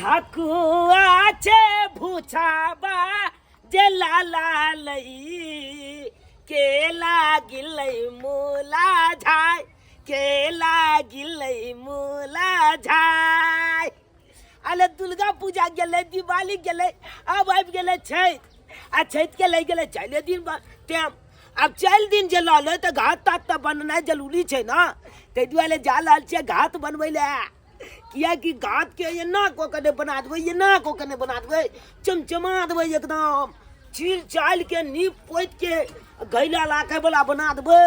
ठकुआ छै भूछाबा जे लाला लई के लागिलै मूला झाय के लागिलै मूला झाय। अरे दुर्गा पूजा गेलै, दिवाली गेलै, आब आबि गेलै छठि, आ छठिके लागि गेलै चारिए दिन टाइम। आब 4 दिन जे लऽ तऽ घात तात तऽ बननाइ जरूरी छै ने, ताहि दुआरे जा रहल छियै घात बनबै लए, किएकि घातके एना कऽ के नहि बना देबै, एना कऽ के नहि बना देबै, चमचमा देबै एकदम छील चालिके नीप पोतिके घैला राखैवला बना देबै,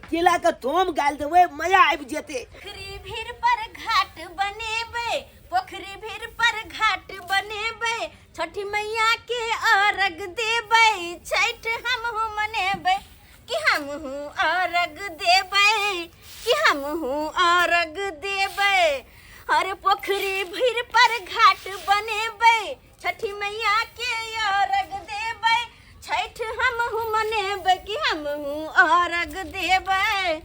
केलाके थोम गालि देबै, मजा आबि जेतै। पोखरि भीड़ पर घाट बनेबै, पोखरि भीड़ पर घाट बनेबै, छठी मैया के अर्घ देबै, छठि हमहूँ मनेबै, कि हमहूँ अर्घ देबै, कि हमहूँ अर्घ देबै। अरे पोखरि भीड़ पर घाट बनेबै, छठी मैया के अर्घ देबै, छठि हमहूँ मनेबै, कि हमहूँ अर्घ देबै,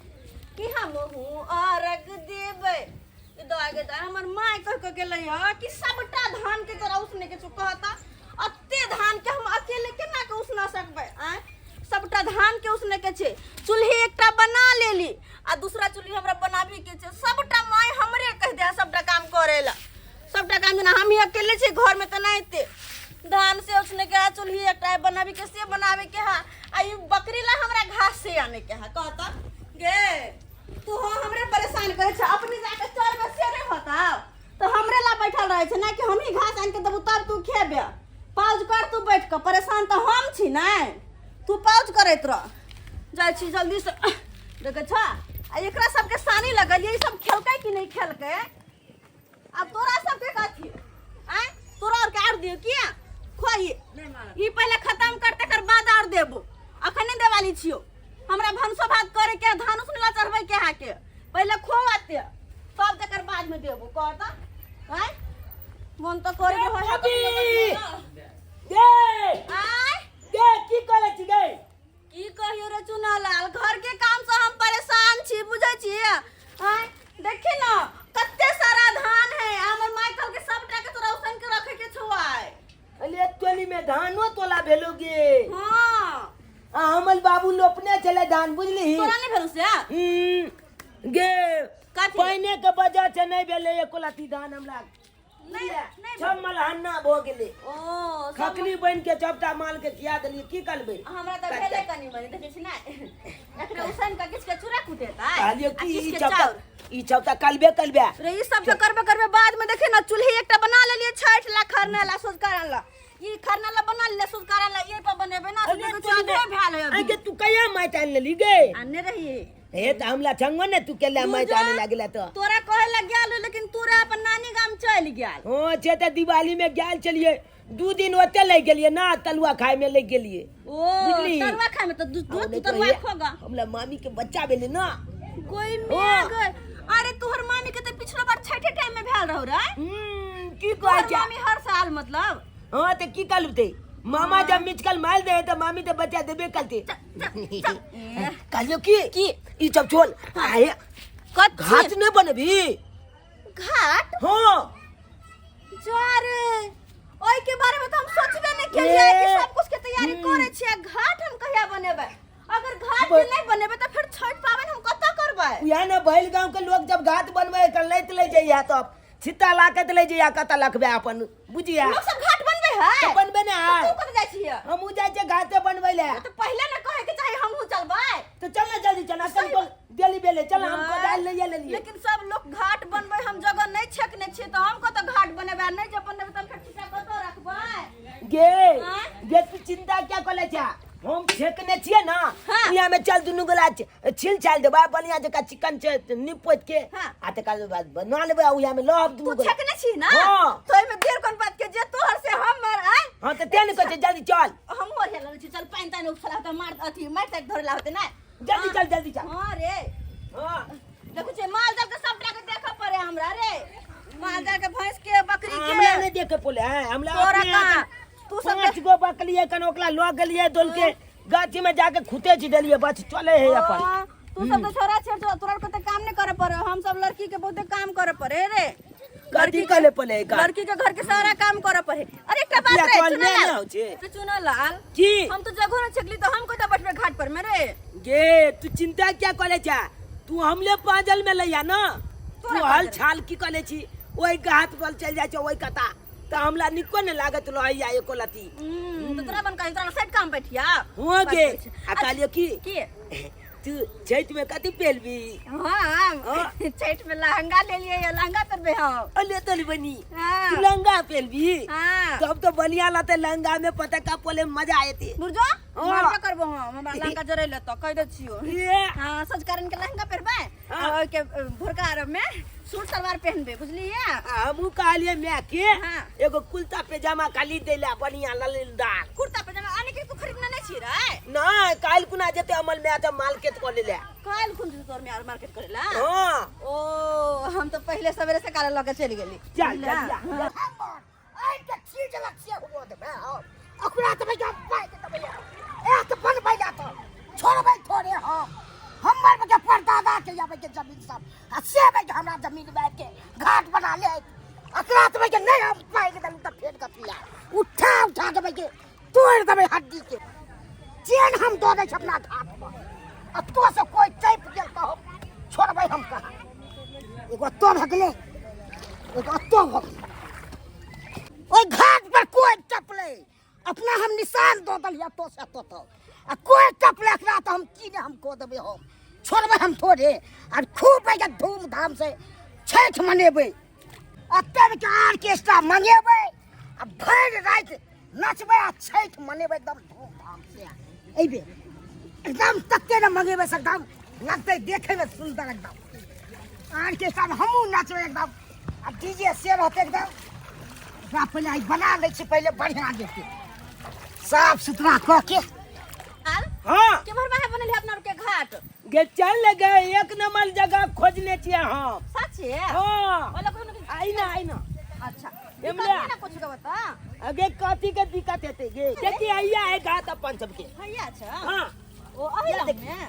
कि हमहूँ अर्घ देबै। ई दऽ गे दाइ, हमर माय कह कऽ गेलै हँ कि सबटा धान के तोरा उसने के छौ। कहता अते धान के हम अकेले केना के उसना सकबै? आँय, सबटा धान के उसने के छै। चूल्ही एकटा बना लेली आ दूसरा चूल्ही हमरा बनाबी के छै। सबटा माय हमरे कह दे सबटा काम करे ला, सबटा काम जेना हम ही अकेले छै घर में तऽ नहि एते धान से उसने के है, चूल्ही एकटा बनाबी के से बनाबे के है, आ ई बकरी ला हमरा घास से आने के है। कहता गे तू हो हमरे परेशान करे छै, अपने जाके चरबे से नहीं होता तो हमरे ला बैठल रहे छै ना कि हम ही घास आन के देबू तब तू खेबे। पाउज कर तू बैठ के, परेशान तो हम छी नहीं, तू पाउज करैत रह। जाइ छी जल्दी से देखे छ आ एकरा सबके सानी लगल, ई सब खेलकै कि नहीं खेलकै? अब तोरा सबके कथी आय, तोरा और के आर दियो किया खोई? ई पहले खत्म कर तकर बाद और देबो, अखन नहीं देवाली छियो। हमरा भनसो भात करे के, धान उसने ला चढ़बै के हा के पहले खोआते तब तकर बाद में देबो। कहता आय मन तो करे हो है। गे आय गे की करे छी गे? की कहियो रे चुनालाल, घर के काम से हम परेशान छी, बुझै छी? आय देखी न कते सारा धान है, हमर माय कहल के सबटा के तोरा उसन के रखे के छौ। आय अरे टोली में धानो तोला भेलो गे। हां आ हमर बाबू लोपने छले धान, बुझली? तोरा नहीं भेलो से? गे कथी? पाइने के वजह से नहीं भेले एको लत्ती धान हमरा। नहीं, नहीं। सब मलहन्ना भ गेलै। ओ, सब खखली बन के सबटा माल के खिया देलियै, की करबै? हमरा तऽ भेलै कनी मनी, देखै छी ने एकरे उसन के किछ के चूड़ा कुटेतै कहलियै आ कि किछ ई के सबटा चाउर। ई सबटा कलबे कलबे रे ई सब तऽ करबे करबे बाद में। देखी ना चूल्ही एकटा बना लेलियै छठि ला, खरना ला, सोझका ला, ई खरना ला बना लेलियै, सोझका ला ये पर बनेबै ना। अरे देखै तोरी छी आधे भेल है अभी। आगे तू कहिया माटि आनि लेली गे? आने रही हे तऽ हमरा छंगो ने तू केला माटि आने लागला तऽ तोरा कहे लग गेल, लेकिन तोरा अपन नानी गाम चलि गेल। हाँ से तऽ दिवाली में गेल छलियै, 2 दिन ओते लागि गेलियै ना, तलुआ खाय में लागि गेलियै। ओ बुझली? तरुआ खाय में तऽ दू आ दू ओ तरुआ नहि खोगा। हमरा मामी के बच्चा भेलै ना। कोई मिया गए। अरे तोहर मामी के तऽ पिछलो बार छठे टाइम में भेल रहो रे। की कहै तोहर छै मामी हर साल मतलब। हाँ तऽ की कहलू मामा जब मिचकल मारि दे तऽ मामी तऽ बच्चा देबे करते। कहलियो की की? ई सब छोड़, आए कथी? घाट नहीं बनबी? घाट? हाँ। जा रे, ओई के बारे में तो हम सोचबे नहीं केलिए कि ए। सब कुछ के तैयारी करे छियै, घाट हम कहिया बनेबै? अगर घाट ब- नहीं बनेबै तऽ फिर छठ पाबनि हम कतऽ करबै? उएह ने बैल गांव के लोग जब घाट बनबै के लैत ले जइया तब छित्ता लाके ले जइया कतऽ लखबे अपन बुझिया। लोग सब घाट बनबै है? तऽ बनबे ने है। तू कतऽ जाइ छियै? हमहूँ जाइ छियै घाटे बनबै लए। तऽ पहिले ने कहे के चाही हमहूँ चलबै। तऽ चल ने जल्दी चल, अखन कोन डेली बेले चल, हम कोदारि लैये लेलियै। लेकिन सब लोग घाट बनबै, हम जगह नहीं छेकने छियै तऽ हम कतऽ घाट बनेबै? आ नहीं जब बनेबै तऽ हम फेर छिट्टा कतऽ रखबै? गे आँय? गे तू चिंता क्या करै छै, हम छेकने छियै ना। हाँ। यहाँ में चल दुनू गोला छिल छाल देबै बढ़िया जकाँ चिकन छै नीप पोति के। हाँ। आ तकर बाद बना लेबै आ उएह में लहब तू दुनू गोला। छेकने छी ना? हाँ। तो एहिमे देर कोन बात के, जे तोहर से हमर आय। हाँ तऽ तें ने कहै छै जल्दी चल। हमहूँ ओरिया लेने छी, चल पानि तानि उपसला होतै, मार अथी मारि तारि धरला होतै ना। जल्दी चल जल्दी चल। हाँ रे। हाँ। देखै छियै माल जाल के सबटा के देखऽ पड़े हमरा रे, माल जाल के, भैंस के, बकरी के। हमरा नहि देखे पड़ले हैं, हमरा तोरा अपने कहाँ? एखन तू सब 5 गो बकरी एखन ओकरा लऽ गेलियै दोल के गाछी में जाके खुते छी देलियै, बस चले है अपन। हाँ, तू सब तो छोरा छे, तोरा के तो काम नहीं करे पड़े, हम सब लड़की के बहुते काम करे पड़े रे। कथी कहले पले का लड़की के घर के सारा काम करे पड़े। अरे एकटा बात बियाह रे तोहर चुना नहि लाल। होइ छै। तो चुना लाल की हम तो जगहो न छकली तो हम कोता बैठबे घाट पर में रे। गे तू चिंता क्या करे छा, तू हमले पाजल में लैया ना, तू तोरा हल पाजल। छाल की करे छी, ओहि घाट पर चल जाइ छै ओहि कता त हमला निको ने लागत रहैया एको लती। तो तोरा बन कहीं तोरा साइड काम बैठिया हुआ बात गे करै छै। आ कहलियो की की तू छठि में कथी पेलबी? हाँ हाँ। छठ में लहंगा ले लिए, ये लहंगा पहनबे हम। अले तोली बनी हाँ। तू लहंगा पेलबी? हाँ। तब तो बढ़िया लगते लहंगा में पता का पोले मजा आयते। मुर्जो हाँ। मरबे करबो हम, हमरा लहंगा जरै ले तो कह दे छियो। ये हाँ सजकरण के लहंगा पहनबे हाँ। और के भोरका अरब में सूट सलवार पहनबे, बुझलिए? हमू कहलिए मैं के हाँ। एगो कुर्ता पैजामा खाली देला बढ़िया ललदार कुर्ता पैजामा आने के तू खरीदना नहीं छी रे? ना काल कुना जेते अमल में आता मार्केट कर लेले। काल कुन जेते तोर में यार मार्केट करेला? हां। ओ हम तो पहले सवेरे से काल लगे चल गेली। चल, चल, चल। हमर आइ के चीज लक्ष्य हुआ देबे हो ओकरा त भैया पाइ के देबे ए त बनबै जा त छोड़बै थोड़े हम हमर के परदादा के आबै के जमीन सब आ से भैया हमरा जमीन में के घाट बना ले ओकरा त भैया नहीं हम पाइ के देलु त फेर कथिया उठा उठा के भैया तोड़ देबै हड्डी के चेन हम दऽ दै छी अपना घाट पर आ तो से कोई टपि गेल तऽ हम छोड़बै हम कहाँ। एगो तो भऽ गेलै एगो अतो भऽ गेलै ओहि घाट पर कोई टपलै अपना हम निशान दऽ देलियै तो से तो तो आ कोई टपलै एकरा तऽ हम की नहि हम कऽ देबै, हम छोड़बै हम थोड़े। आर खूब भैया धूमधाम से छठि मनेबै, एतेक आर्केस्ट्रा मंगेबै आ भरि राति नचबै आ छठि मनेबै एकदम धूमधाम से। एहिबेर एकदम तते ने मंगेबै से एकदम लगतै देखैमे सुन्दर एकदम आर्केस्ट्रा में हमहूँ नचबै एकदम आ डीजे से रहतै एकदम। एकरा पहिले आइ बना लै छी पहिले बढ़िआँ जेतै साफ सुथरा कऽ के। हाँ। केम्हर बाहर बनल है अपना के घाट? गे चल गए एक नंबर जगह खोजने छियै हम। सच्चे? हाँ। ओला कोनो के- आई ना, आई ना। अच्छा। एमले। दिक्कत ना कुछ के बता। अगे कथी के दिक्कत हेतै गे? देखी आइया है घाट अपन सबके। हैया अच्छा। हाँ। ओ अही या लग देखी। में।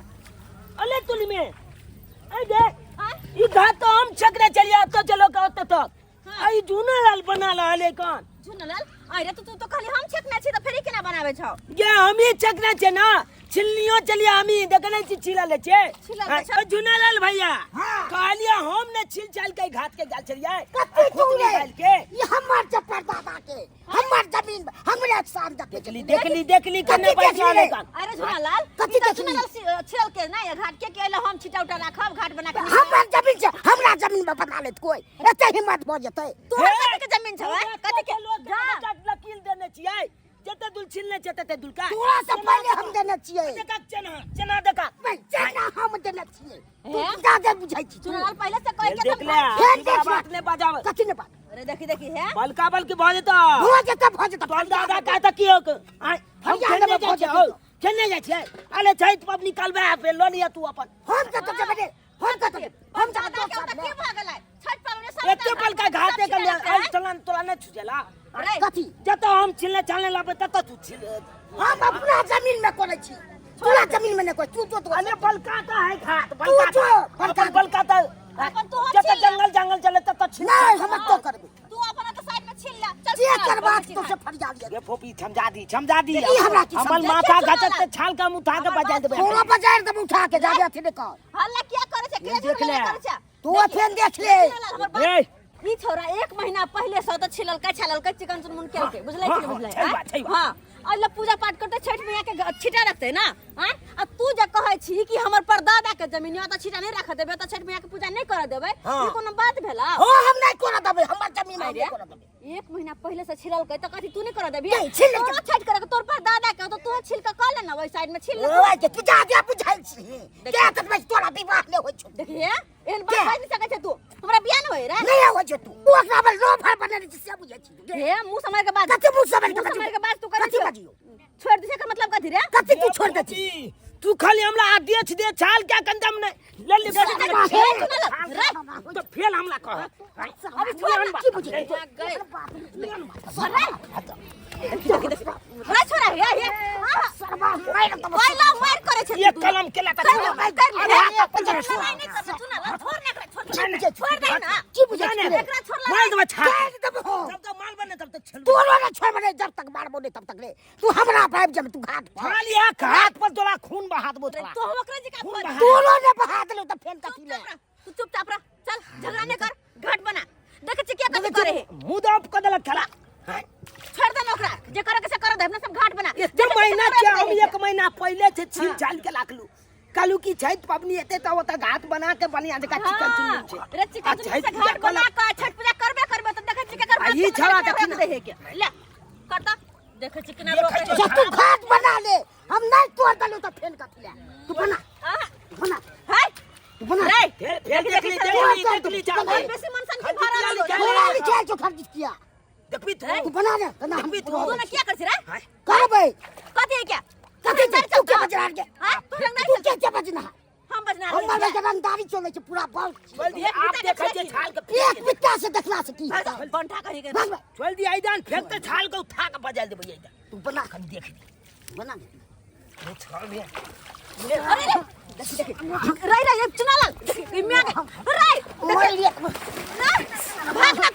अले तुली में। ए गे। हाँ? ई घाट तो हम छकरे चलिया तो चलो का ओत तक। हाँ। आई जूना लाल बना ला हले कौन? जूना लाल? अरे तो तू तो खाली हम छकना छी त फेरी केना बनावे छौ? गे हम ही छकना छे ना। छिलनियो चलिया हम ही देखने छी छिला ले छे। छिला ले हाँ, छे। ओ जूना लाल भैया। हाँ। कहलिया हम ने छिल चाल के घाट के गाल चलिया। कथी आ तू खुद रे? निकाल के। ई हमर चप्पल दादा के, हमर जमीन हमरे शान देखै देखली, छथिन। देखली, देखली, कथी कने देखली बैठा रे? ले कान। अरे झूना लाल, कथी ई तऽ देखली? झूना लाल छिलल के ना, ये घाट के के अइले हम छिटा उटा राखब, घाट बना के हमर जमीन छै, हमरा जमीन में बना लेत कोई, एते हिम्मत भऽ जेतै। तोहर हे! कथी के जमीन छौ, हैं? कथी के? लोग जा। के लकील देने छियै। जते दुल छिलने छै तते दुल का। तोरा से पहिले हम देने छियै। देखा चना, चना देखा। भाई, चना हम देने छियै। तू हे? जादे बुझै छी तू। झूना लाल पहिले से कहि के देख तुम ले, घाट- फेर ई देख ले। बात ने बजाव। कथी ने बात? अरे देखी, देखी, हे? बलका बलकी भऽ जेतौ। भऽ जेतौ, भऽ जेतौ। तोहर दादा कहता की होक? आँय, हम फरियाद खेलने में जाइ भऽ छियै, जेतौ। हौ, खेलने जाइ छियै। अरे छठि पबनी करबै आ फेर लऽ लिअ तू अपन। हम कतऽ जेबै रे? हम कतऽ जेबै? हम दादा जेबै के दोसर ओतऽ मे। की भऽ गेलै? छठि पाबनि सब एते बलका घाटे के लिए आइ चलन तोरा नहि छुझेला। अरे, कथी? जतऽ हम छिलने छालने लाबै ततऽ तू छिल। हम अपना जमीन में करै छी, तोरा जमीन में नहि करै। तू जो अरे बलका तऽ है घाट, तू बलका जो, तऽ। बलका अपन बलका तऽ अपन तू हम जतऽ छिल ले। जंगल जंगल चले ततऽ छिल। नहि, हम तो करबै। तू अपन ओतऽ साइड में छिल ले। चल, जे चल, करबाक चल, तो से चल। फरियाद गे फोपी समझा दी, समझा दी। ई हमरा की हमर समझा? माथा देखियौ घचक चुनाव। के छाल के हम उठा के हमर बजा देबै। तोरा बजार देब उठा के, जाबे अथी नहि कर। हल्ला किया करै छै? किया देख ले। झगड़ा करै छै? तू फेन देख ले। हमर बात ए। ई छोरा एक महीना पहले से तऽ छिललकै छाललकै चिकन चुनमुन केलकै, बुझलै कि हाँ, नहि बुझलै? छै बात, छै बात। हाँ, अल्लाह पूजा पाठ करते छठि मैया के छिटा रखते ना, आँय? आ तू जे कहै छी कि हमर परदादा के जमीन यऽ तऽ छिटा नहि राखऽ देबै, तऽ छठि मैया के पूजा नहि करऽ देबै, हाँ। ई कोनो बात भेला? हो, हम नहि करऽ देबै, हमर जमीन हम नहि अरे, करऽ देबै। एक महीना पहले से छिललकै तऽ कथी तू नहि करऽ देबही? नहि, छिललकै। तोरो छठि करे के तोर परदादा के तऽ तू छिल के कऽ ले ना, ओहि साइड में छिल ले। ओ, के तू जा जा बुझै छी। के तऽ बस तोरा विवाह नहि होइ छौ। देखिए, एहन बात के? बाजि नहि सकै छै तू। हमरा बियाह नहि होय रे। नहि होइ छौ तू। तू ओकरा पर लोभर बनेने छी से बुझै छी। हे, मुँह सम्हारि के बाज। कथी मुँह सम्हारि के मुँह बाजू? सम्हारि के बाज तू करै कथी छियौ? बाजियौ? छोड़ि दै छै एकर मतलब कथी रे? कथी तू छोड़ि दै छी? तू खाली हमरा आ देछ दे छाल क्या कंदम ने ले ले देख, देख, ले, हे, सुन ले, रे। तो फेल हमला कह। अभी छोड़ ना। की बुझै छी? गए। रे छोड़ा, हे, हे। आहा। सरबा मारि देबौ। कोई लाव मार करे छै एक तू। कलम केला त कर ले, कर ले। अरे हाथ अपन लड़ाई नहि कर, सुन ना, छोड़ ना एकरा, छोड़ की बुझै छी? छोड़ दे ना। की बुझै छी रे? एकरा छोड़ ला। मार देबै छाल काटि देबहो। जब तक माल बने तब तक छेलबो। तोरो ने छोड़बे नहीं, जब तक मारबो नहीं तब तक रे। तू हमरा पर आबि जेबे तू घाट पर। छाल एक हाथ पर तोरा खून बहा देबो रे तोरा। तो ओकरे जका खून खोज। बहा। तोरो ने बहा देलौ तऽ फेन कथी ले? चुपचाप रह, तू चुपचाप रह, चल झगड़ा नहीं कर, घाट बना। देख छी क्या कथी करे है। मुंह दब क देलक खेला। छोड़ दे ना ओकरा, जे करे के से करे दे, अपना सब घाट बना। एते महीना के हम एक महीना पहिले से छील छाल के राखलू। कहलू कि छठि पबनी एते तऽ ओतऽ घाट बना के बढ़िया जकाँ चिकन चुनमुन छै। रे चिकन आ चुनमुन छठि से पूजा घाट बना कलक। के छठ पूजा करबे करबे तऽ देखै छी केकर आ भात ई के छौड़ा बना के देखी रख ना। दे है के। ले कर तऽ देखै छी केना देखै रोकै छी। है। जब तू घाट बना ले, हम नहीं तोड़ देलौ तऽ फेन कथी ले? तू बना, आहा, बना, है तू बना। रे फेर फेर देखी, देखली देखी, देखली चल, देखली चल, चल। चल, बेसी मन सन के खर्च भरा किया रहलो। लिखा तोरा लिखायल छौ खर्च किया? देखबी तू तू बना ले, तना हम देखबी तू। तू ना किया कर छी रे? हाय। करबै। कथी है क्या? कथी छै? तू के बजना के? हां तू रंगदारी तू चलतै। के के बजना? हम बजना हमर लगे रंगदारी चलै छै पूरा बल। चल दिए एक आप बित्ता के देखै छियै छेकी। छाल के एक बित्ता से देखला से की हेतै? बंठा कही के। बस बस, चल दिए आइदान फेंक के छाल के उठा के बजाल देबै आइदान। तू बना, कनी देख ली। बना ले। ये छाल में अरे रे देखी देखी रे रे ये चुना लाल देखी ई मियां के रे मार लिया। रे भाग ना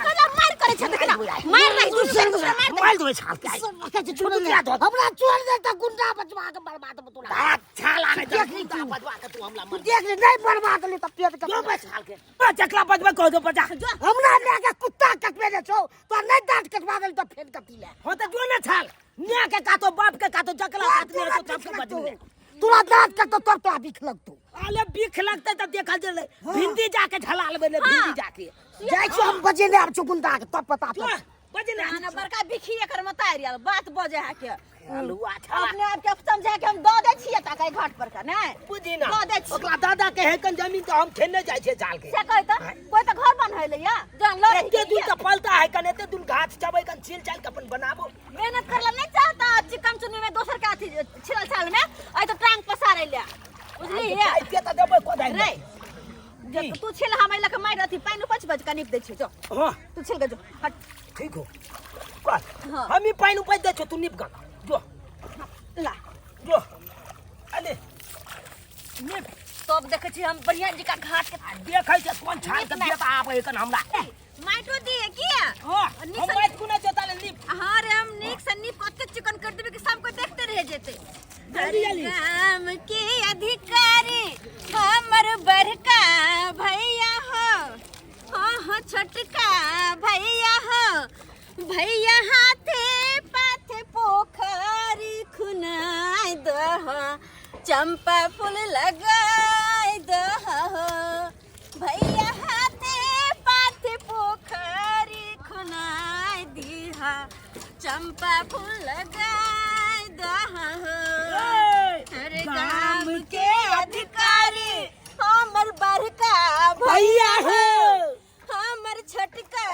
कला मार करे छै देखना मार रही तू मार मार देबै छाल के। सब के छोड़ दे। हमरा छोड़ दे त गुंडा बचवा के बर्बाद तोरा। आ छाल आने देख ली गुंडा तू। बजवा के तू हमला तू मार। देख ले, नहीं बर्बाद ले त पेट के। जो बे छाल के। बा चकला बजबै कह दो बजा। हमरा लए के कुत्ता कटबे ने छौ, तो नहीं दांत कटवा देल त फेन कथी ले? हो त जो ना छाल। न्या के कातो बाप के कातो चकला हाथ में तो सबके बजबै। तोरा दांत कटतो तब तोरा बिख लगतो। अले बिख लगतै त देखल जेलै। भिंडी जाके झला लेबै ले भिंडी जाके। जाइ छियौ हम बजेने आब छौ गुंडा के तब पता जो चल। बजे ना। ना बड़का बिखी एकर मतार यार बात बजे है के। अलुआ छाला। अपने आप के समझा के हम दऽ दै छियै ताके घाट पर का नै बुझी ना। दऽ दै छियै। ओकरा दादा के है कन जमीन त हम खेने जाइ छियै छाल के। से कहि तऽ कोइ तऽ घर बनहैले या जहन लड़ै एते दूर त पलता है कन एते दूर घास चबै कन छील चाल के अपन बनाबो। मेहनत करला नहीं चाहता चिकन चुन्नी में दोसर के अथी छिलल छाल में ऐ तो टांग पसारै ले बुझली आ के त देबै कोदारि रे जे तू छिल हम लके मारि अथी पानि उपछ बज कनिक दै छियौ जो। हां तू छिल के जो हट। ठीक हो कर। हाँ। हम ही पानि उपज दै छियौ तू निप ग जो ला जो अले निप। तब देखै छी हम बढ़िया जका घाट के आ देखै छै कोन छाल के निप ना। बेटा आबै कन हमरा। माइटो दिए किया? हां नीक हम से माटि कुना जोता ले निप। हाँ रे हम नीक से नीप कते चिकन कर देबे कि सबको देखते रह जेते। जल्दी जल्दी। काम के अधिकारी हमर बड़का भैया हो, हाँ हाँ छोटका भैया हो, भैया हाथे पाथे पोखरी खुनाय दह, चंपा फूल लगाय दह, भैया हाथे पाथे पोखरी खुनाय दीहा, चंपा फूल लगाय दह। अरे गाम के अधिकारी हमर बड़का भैया हो, हमर छोटका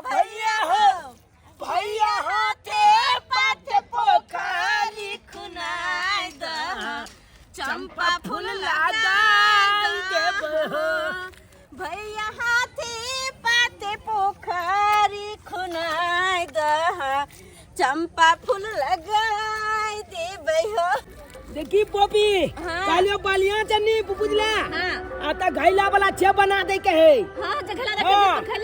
भैया हो, भैया हाथे पाथे पोखरी खुनाय दह, चंपा फूल लगाय देबो, भैया हाथे पाथे पोखरी खुनाय दह, चंपा फूल लगाय देबै हो। देखी पोपी हाँ। कालियो बालिया चन्नी बुझला। हाँ। आ त घैला वाला छे बना दे के है। हाँ, जे घैला हाँ। रखे घैला।